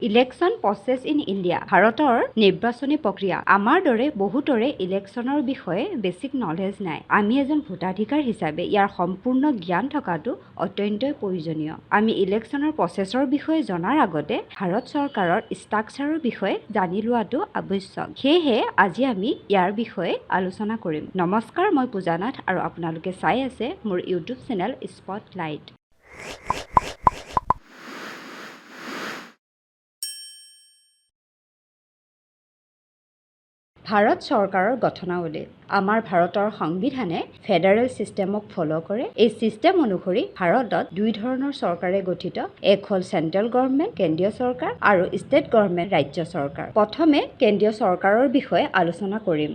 Election process in India. ভাৰতৰ নিৰ্বাচনী প্ৰক্ৰিয়া। আমাৰ দৰে বহুতৰে ইলেকশ্যনৰ বিষয়ে বেছিক নলেজ নাই। আমি এজন ভোটাধিকাৰ হিচাপে ইয়াৰ সম্পূৰ্ণ জ্ঞান থকাটো অত্যন্তই প্ৰয়োজনীয়। আমি ইলেকশ্যনৰ প্ৰচেছৰ বিষয়ে জনাৰ আগতে ভাৰত চৰকাৰৰ ষ্ট্ৰাকচাৰৰ বিষয়ে জানি লোৱাটো আৱশ্যক। সেয়েহে আজি আমি ইয়াৰ বিষয়ে আলোচনা কৰিম। নমস্কাৰ, মই পূজা নাথ আৰু আপোনালোকে চাই আছে মোৰ ইউটিউব চেনেল স্পটলাইট। ভাৰত চৰকাৰৰ গঠনাৱলী। আমাৰ ভাৰতৰ সংবিধানে ফেডাৰেল ছিষ্টেমক ফ'ল' কৰে। এই ছিষ্টেম অনুসৰি ভাৰতত দুই ধৰণৰ চৰকাৰে গঠিত। এক হ'ল চেণ্ট্ৰেল গভৰ্ণমেণ্ট, কেন্দ্ৰীয় চৰকাৰ, আৰু ষ্টেট গভৰ্ণমেণ্ট, ৰাজ্য চৰকাৰ। প্ৰথমে কেন্দ্ৰীয় চৰকাৰৰ বিষয়ে আলোচনা কৰিম।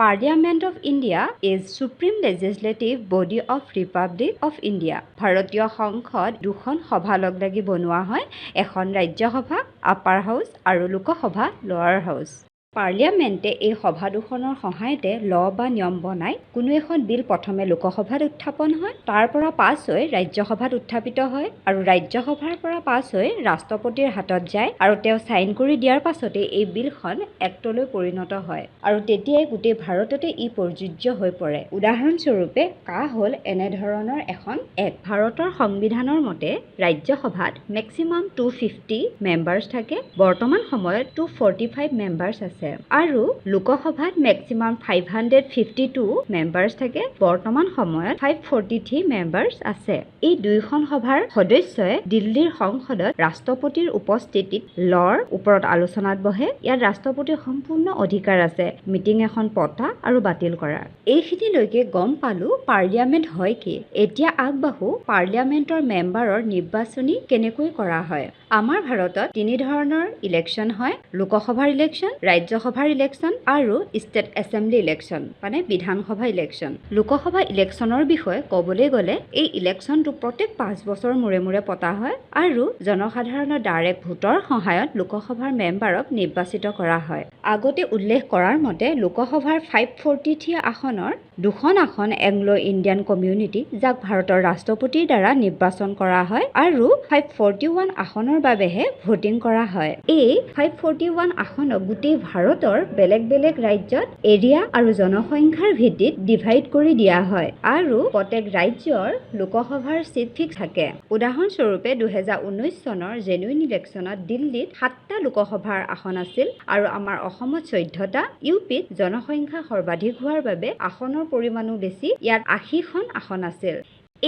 Parliament of India is supreme legislative body of Republic of India. ভাৰতীয় সংসদ দুখন সভা লগ লাগি বনোৱা হয়, এখন ৰাজ্যসভা, আপাৰ হাউচ, আৰু লোকসভা, লৱাৰ হাউচ। পাৰ্লিয়ামেণ্টে এই সভা দুখনৰ সহায়তে ল' বা নিয়ম বনায়। কোনো এখন বিল প্ৰথমে লোকসভাত উত্থাপন হয়, তাৰ পৰা পাছ হৈ ৰাজ্যসভাত উত্থাপিত হয় আৰু ৰাজ্যসভাৰ পৰা পাছ হৈ ৰাষ্ট্ৰপতিৰ হাতত যায় আৰু তেওঁ চাইন কৰি দিয়াৰ পাছতেই এই বিলখন এক্টলৈ পৰিণত হয় আৰু তেতিয়াই গোটেই ভাৰততে ই প্ৰযোজ্য হৈ পৰে। উদাহৰণস্বৰূপে, কা হ'ল এনেধৰণৰ এখন এক্ট। ভাৰতৰ সংবিধানৰ মতে ৰাজ্যসভাত মেক্সিমাম 250 মেম্বাৰ্ছ থাকে। বৰ্তমান সময়ত 245 মেম্বাৰ্ছ আছে আৰু লোকসভাত মেক্সিমাম 552 মেম্বাৰ্ছ থাকে। বৰ্তমান সময়ত 543 মেম্বাৰ্ছ আছে। এই দুয়োখন সভাৰ সদস্যই দিল্লীৰ সংসদত ৰাষ্ট্ৰপতিৰ উপস্থিতিত ল'ৰ ওপৰত আলোচনাত বহে। ইয়াত ৰাষ্ট্ৰপতিৰ সম্পূৰ্ণ অধিকাৰ আছে মিটিং এখন পতা আৰু বাতিল কৰাৰ। এইখিনিলৈকে গম পালো পাৰ্লিয়ামেণ্ট হয় কি। এতিয়া আগবাঢ়ো পাৰ্লিয়ামেণ্টৰ মেম্বাৰৰ নিৰ্বাচনী কেনেকৈ কৰা হয়। আমাৰ ভাৰতত তিনি ধৰণৰ ইলেকশ্যন হয়: লোকসভাৰ ইলেকশ্যন, ৰাজ্যসভাৰ ইলেকশ্যন আৰু ষ্টেট এছেম্বলি ইলেকশ্যন, মানে বিধানসভা ইলেকশ্যন। লোকসভা ইলেকশ্যনৰ বিষয়ে ক'বলৈ গ'লে এই ইলেকশ্যনটো প্ৰত্যেক 5 বছৰৰ মূৰে মূৰে পতা হয় আৰু জনসাধাৰণৰ ডাইৰেক্ট ভোটৰ সহায়ত লোকসভাৰ মেম্বাৰক নিৰ্বাচিত কৰা হয়। আগতে উল্লেখ কৰাৰ মতে লোকসভাৰ 543 আসনৰ দুখন আসন এংলো ইণ্ডিয়ান কমিউনিটি, যাক ভাৰতৰ ৰাষ্ট্ৰপতিৰ দ্বাৰা নিৰ্বাচন কৰা হয়, আৰু 541 আসনৰ বাবেহে ভোটিং কৰা হয়। এই 541 আসনক গোটেই ভাৰতৰ বেলেগ বেলেগ ৰাজ্যত এৰিয়া আৰু জনসংখ্যাৰ ভিত্তিত ডিভাইড কৰি দিয়া হয় আৰু প্ৰত্যেক ৰাজ্যৰ লোকসভাৰ চিট ফিক্স থাকে। উদাহৰণস্বৰূপে, 2019 চনৰ জেনুইন ইলেকশ্যনত দিল্লীত সাতটা লোকসভাৰ আসন আছিল আৰু আমাৰ অসমত 14টা। ইউ পিত জনসংখ্যা সৰ্বাধিক হোৱাৰ বাবে আসনৰ পৰিমাণো বেছি, ইয়াত 80খন আসন আছিল।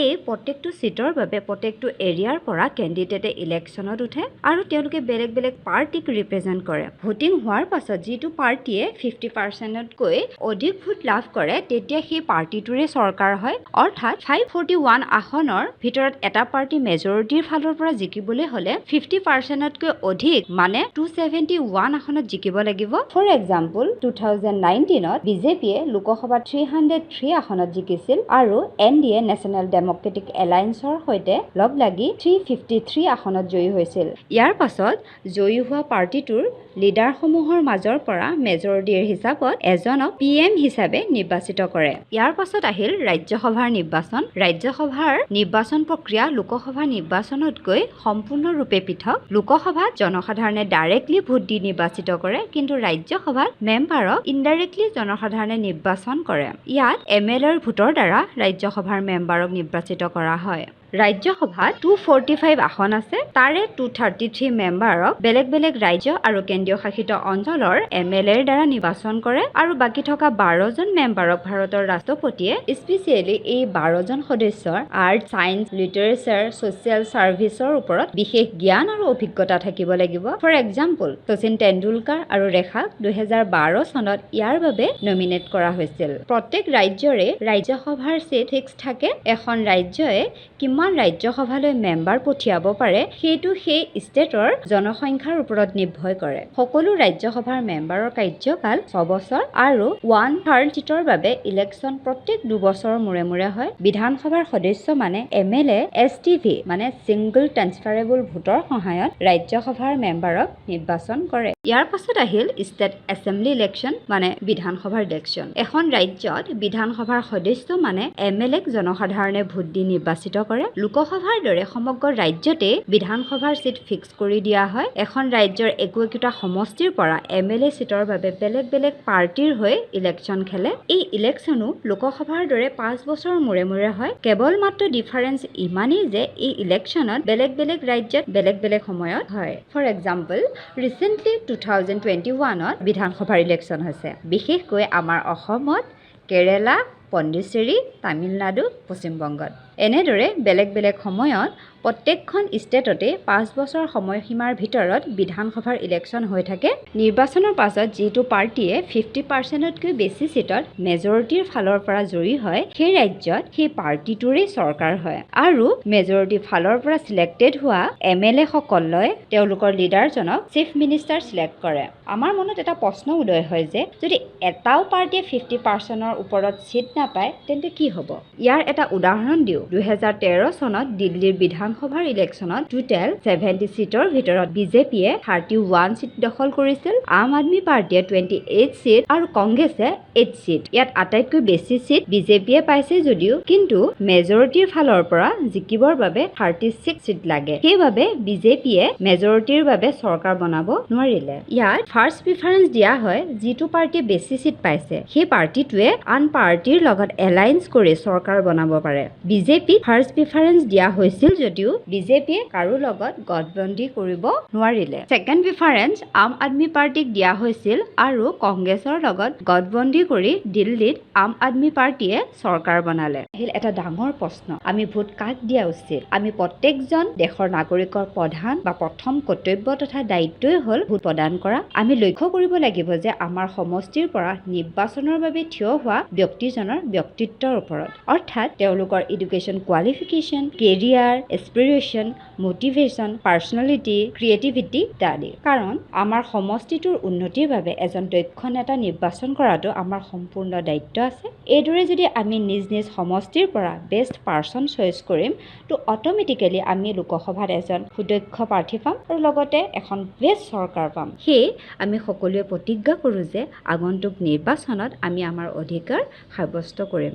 এই প্ৰত্যেকটো ছিটৰ বাবে প্ৰত্যেকটো এৰিয়াৰ পৰা কেণ্ডিডেটে ইলেকশ্যনত উঠে আৰু তেওঁলোকে বেলেগ বেলেগ পাৰ্টিক ৰিপ্ৰেজেণ্ট কৰে। ভোটিং হোৱাৰ পাছত যিটো পাৰ্টীয়ে 50%তকৈ অধিক ভোট লাভ কৰে, তেতিয়া সেই পাৰ্টিটোৰে চৰকাৰ হয়। অৰ্থাৎ 541 আসনৰ ভিতৰত এটা পাৰ্টি মেজৰিটিৰ ফালৰ পৰা জিকিবলৈ হ'লে 50%তকৈ অধিক, মানে 271 আসনত জিকিব লাগিব। ফৰ এক্সাম্পল, 2019ত বিজেপিয়ে লোকসভাত 303 আসনত জিকিছিল আৰু N D A, national democratic এলায়েন্সৰ সৈতে লগ লাগি 353 আসনত জয়ী হৈছিল। ইয়াৰ পাছত জয়ী হোৱা পাৰ্টিটোৰ লিডাৰসমূহৰ মাজৰ পৰা মেজৰিটিৰ হিচাপত এজনক পি এম হিচাপে নিৰ্বাচিত কৰে। ইয়াৰ পাছত আহিল ৰাজ্যসভাৰ নিৰ্বাচন। ৰাজ্যসভাৰ নিৰ্বাচন প্ৰক্ৰিয়া লোকসভা নিৰ্বাচনতকৈ সম্পূৰ্ণৰূপে পৃথক। লোকসভাত জনসাধাৰণে ডাইৰেক্টলি ভোট দি নিৰ্বাচিত কৰে, কিন্তু ৰাজ্যসভাত মেম্বাৰক ইনডাইৰেক্টলি জনসাধাৰণে নিৰ্বাচন কৰে। ইয়াত এম এল এৰ ভোটৰ দ্বাৰা ৰাজ্যসভাৰ মেম্বাৰক নিৰ্বাচিত কৰা হয়। ৰাজ্যসভাত 245 আসন আছে। তাৰে 233 মেম্বাৰক বেলেগ বেলেগ ৰাজ্য আৰু কেন্দ্ৰীয় শাসিত অঞ্চলৰ এম এল এৰ দ্বাৰা নিৰ্বাচন কৰে আৰু বাকী থকা 12জন মেম্বাৰক ভাৰতৰ ৰাষ্ট্ৰপতিয়ে। স্পেচিয়েলি এই 12জন সদস্যৰ আৰ্ট, ছায়েন্স, লিটাৰেচাৰ, ছ'চিয়েল ছাৰ্ভিচৰ ওপৰত বিশেষ জ্ঞান আৰু অভিজ্ঞতা থাকিব লাগিব। ফৰ এক্সাম্পল, শচীন তেণ্ডুলকাৰ আৰু ৰেখাক 2012 চনত ইয়াৰ বাবে নমিনেট কৰা হৈছিল। প্ৰত্যেক ৰাজ্যৰে ৰাজ্যসভাৰ ছিট ফিক্স থাকে। এখন ৰাজ্যই কিমান ৰাজ্যসভালৈ মেম্বাৰ পঠিয়াব পাৰে, সেইটো সেই ষ্টেটৰ জনসংখ্যাৰ ওপৰত নিৰ্ভৰ কৰে। সকলো ৰাজ্যসভাৰ মেম্বাৰৰ কাৰ্যকাল 6 বছৰ আৰু ওৱান থাৰ্ড ছিটৰ বাবে ইলেকশ্যন প্ৰত্যেক 2 বছৰৰ মূৰে মূৰে হয়। বিধানসভাৰ সদস্য, মানে এম এল এ, এছ টি ভি, মানে ছিংগল ট্ৰেন্সফাৰেবল ভোটৰ সহায়ত ৰাজ্যসভাৰ মেম্বাৰক নিৰ্বাচন কৰে। ইয়াৰ পাছত আহিল ষ্টেট এছেম্বলি ইলেকশ্যন, মানে বিধানসভাৰ ইলেকশ্যন। এখন ৰাজ্যত বিধানসভাৰ সদস্য, মানে এম এল এক জনসাধাৰণে ভোট দি নিৰ্বাচিত কৰে। লোকসভাৰ দৰে সমগ্ৰ ৰাজ্যতেই বিধানসভাৰ ছিট ফিক্স কৰি দিয়া হয়। এখন ৰাজ্যৰ একো একোটা সমষ্টিৰ পৰা এমএলএ ছিটৰ বাবে বেলেগ বেলেগ পাৰ্টীৰ হৈ ইলেকশ্যন খেলে। এই ইলেকশ্যনো লোকসভাৰ দৰে 5 বছৰৰ মূৰে মূৰে হয়। কেৱল মাত্ৰ ডিফাৰেঞ্চ ইমানেই যে এই ইলেকশ্যনত বেলেগ বেলেগ ৰাজ্যত বেলেগ বেলেগ সময়ত হয়। ফৰ এক্সাম্পল, ৰিচেণ্টলি 2021ত বিধানসভাৰ ইলেকশ্যন হৈছে, বিশেষকৈ আমাৰ অসমত, কেৰেলা, পণ্ডিচেৰী, তামিলনাডু, পশ্চিমবংগত। এনেদৰে বেলেগ বেলেগ সময়ত প্ৰত্যেকখন ষ্টেটতে 5 বছৰ সময়সীমাৰ ভিতৰত বিধানসভাৰ ইলেকশ্যন হৈ থাকে। নিৰ্বাচনৰ পাছত যিটো পাৰ্টীয়ে 50%তকৈ বেছি ছিটত মেজৰিটিৰ ফালৰ পৰা জয়ী হয়, সেই ৰাজ্যত সেই পাৰ্টীটোৰেই চৰকাৰ হয় আৰু মেজৰিটিৰ ফালৰ পৰা চিলেক্টেড হোৱা এমএলএসকলে তেওঁলোকৰ লিডাৰজনক চিফ মিনিষ্টাৰ চিলেক্ট কৰে। আমাৰ মনত এটা প্ৰশ্ন উদয় হয় যে যদি এটাও পাৰ্টীয়ে 50%ৰ ওপৰত ছিট নাপায়, তেন্তে কি হ'ব? ইয়াৰ এটা উদাহৰণ দিওঁ। 2013 চনত দিল্লীৰ বিধানসভাৰ ইলেকশ্যনত টোটেল 70 ছিটৰ ভিতৰত বিজেপিয়ে 31 ছিট দখল কৰিছিল, আম আদমি পাৰ্টীয়ে 28 ছিট আৰু কংগ্ৰেছে 8 ছিট। ইয়াত আটাইতকৈ বেছি ছিট বিজেপিয়ে পাইছে যদিও কিন্তু মেজৰিটিৰ ফালৰ পৰা জিকিবৰ বাবে 36 ছিট লাগে। সেইবাবে বিজেপিয়ে মেজৰিটিৰ বাবে চৰকাৰ বনাব নোৱাৰিলে। ইয়াত ফাৰ্ষ্ট প্ৰিফাৰেঞ্চ দিয়া হয় যিটো পাৰ্টীয়ে বেছি ছিট পাইছে, সেই পাৰ্টীটোৱে আন পাৰ্টীৰ লগত এলায়েন্স কৰি চৰকাৰ বনাব পাৰে। বিজেপিক ফাৰ্ষ্ট প্ৰিফাৰেঞ্চ দিয়া হৈছিল যদিও বিজেপিয়ে কাৰো লগত গঠবন্ধী কৰিব নোৱাৰিলে। ছেকেণ্ড প্ৰিফাৰেঞ্চ আম আদমি পাৰ্টীক দিয়া হৈছিল আৰু কংগ্ৰেছৰ লগত গঠবন্ধী কৰি দিল্লীত আম আদমি পাৰ্টীয়ে চৰকাৰ বনালে। আহিল এটা ডাঙৰ প্ৰশ্ন, আমি ভোট কাক দিয়া উচিত? আমি প্ৰত্যেকজন দেশৰ নাগৰিকৰ প্ৰধান বা প্ৰথম কৰ্তব্য তথা দায়িত্বই হ'ল ভোট প্ৰদান কৰা। আমি লক্ষ্য কৰিব লাগিব যে আমাৰ সমষ্টিৰ পৰা নিৰ্বাচনৰ বাবে থিয় হোৱা ব্যক্তিজনৰ ব্যক্তিত্বৰ ওপৰত, অৰ্থাৎ তেওঁলোকৰ education qualification, career aspiration, motivation, personality, creativity ইত্যাদি। কাৰণ আমাৰ সমষ্টিটোৰ উন্নতিৰ বাবে এজন দক্ষ নেতা নিৰ্বাচন কৰাটো আমাৰ সম্পূৰ্ণ দায়িত্ব আছে। এইদৰে যদি আমি নিজ নিজ সমষ্টিৰ পৰা বেষ্ট পাৰ্চন চইচ কৰিম, তো অট'মেটিকেলি আমি লোকসভাত এজন সুদক্ষ প্ৰাৰ্থী পাম আৰু লগতে এখন বেষ্ট চৰকাৰ পাম। সেয়ে আমি সকলোৱে প্ৰতিজ্ঞা কৰোঁ যে আগন্তুক নিৰ্বাচনত আমি আমাৰ অধিকাৰ সাব্যস্ত কৰিম।